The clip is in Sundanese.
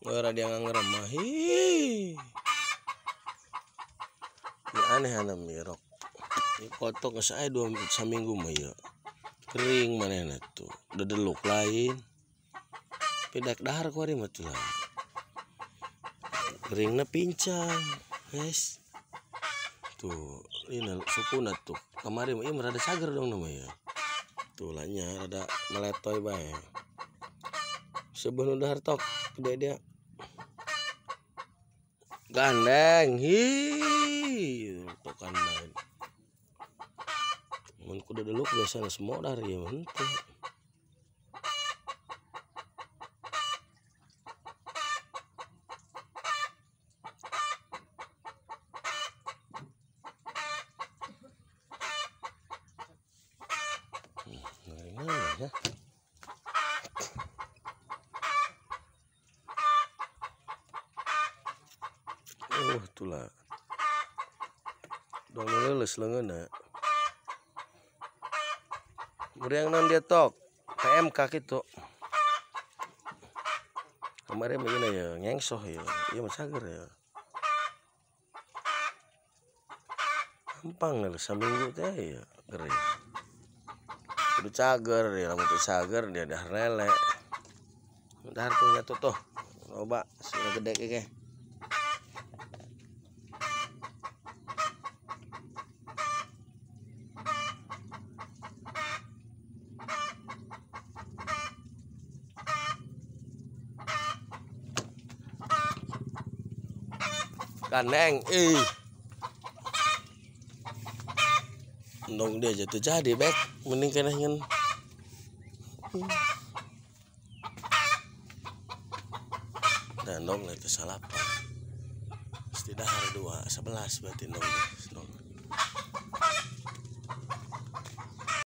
Ora dia ngangremah. Hi. Ini aneh ana mirok. Ini kotok geus aya 2 saminggu mah ieu. Kering manehna tuh. Dedeluk lain. Pidak dahar ku ari mah tuh lah. Keringna pincang, guys. Tuh, ini sukuna tuh. Kamari mah ieu rada sager dong namanya. Tuh lahnya rada meletoy bae. Sebeun dahar tok gede dia. Gandeng, hi, tokan main. Mun kudu deluk biasanya semua dari ya henteu. Dari mana ya? Itulah. Dong leuleus leungeunna. Muriang naon dia tok? PMK kitu. Kemarin begini ya, ngengsoh ya. Ieu mah cager ya. Gampang lah saminggu teh ya, kering. Kudu cager ya, lamun teu cager dia dahar lele. Dahar tuh nyatu tuh. Loba sih gede ke. Gandeng, ih. Endong dia jatuh jadi bek, mending kena nyen. Dan endong itu salapan. Pasti dahar 2, 11 berarti endong dia. Endong.